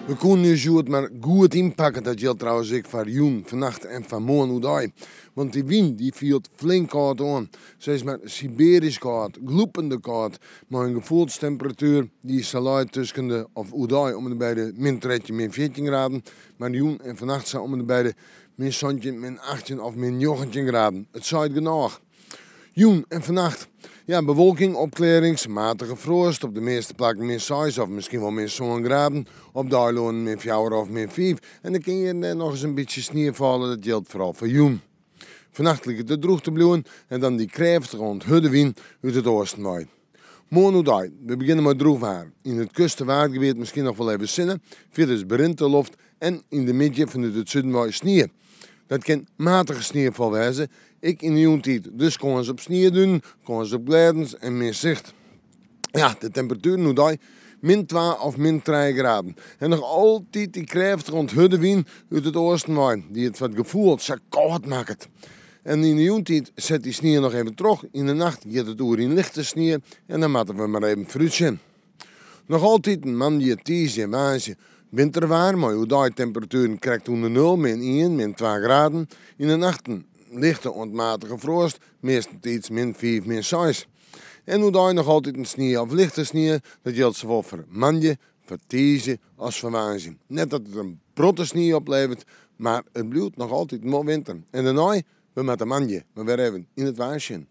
We koenen ús hjoed mar goed ynpakke, dat jildt trouwens ek foar jûn, fannacht en foar moarn oerdei. Want dy wyn dy fielt flink kâld oan. Sis mar Sibearysk kâld, glûpende kâld, mei in gefoelstemperatuer dy't sa leit tusken de, of oerdei om en by de min 13, min 14 graden, mar jûn en fannacht sa om en by de min 17, min 18 of min 19 graden. It seit genôch. Jûn en fannacht, ja, bewolking, opklearrings, matige froast, op de measte plakken min 6 of miskien wol min 7 graden, op de eilannen min 4 of min 5. En dan kin hjir en dêr noch ris in bytsje snie falle, dat jildt foaral foar jûn. Fannacht liket it drûch te bliuwen en dan dy krêftige oant hurde wyn út it oasten wei. Moarn oerdei, we begjinne mei drûch waar. Yn it kust- en waadgebiet miskien noch wol even sinne, fierders berint de loft en yn de middei fanút it suden wei snie. Dat kin matige sniefal wêze, ek yn de jûntiid. Dus kâns op sniedunen, kâns op glêdens en min sicht. Ja, de temperatueren oerdei min 2 of min 3 graden. En noch altyd dy krêftige oant hurde wyn út it oasten wei, dy't it foar it gefoel sa kâld makket. En yn de jûntiid set dy snie noch even troch. Yn de nacht giet it oer yn lichte snie en dan moatte we mar even foarútsjen. Noch altiten moandei, tiisdei en woansdei winterwaar mei oerdei temperatueren krekt ûnder nul, min ien, min twa graden. Yn de nachten lichte oant matige froast, meastentiids min fiif, min seis. En oerdei noch altiten snie of lichte snie, dat jildt sawol foar moandei, foar tiisdei as foar woansdei. Net dat it in protte snie opleveret, mar it bliuwt noch altiten wol winter. En dêrnei, we moatte moandei mar wer even yn it waar sjen.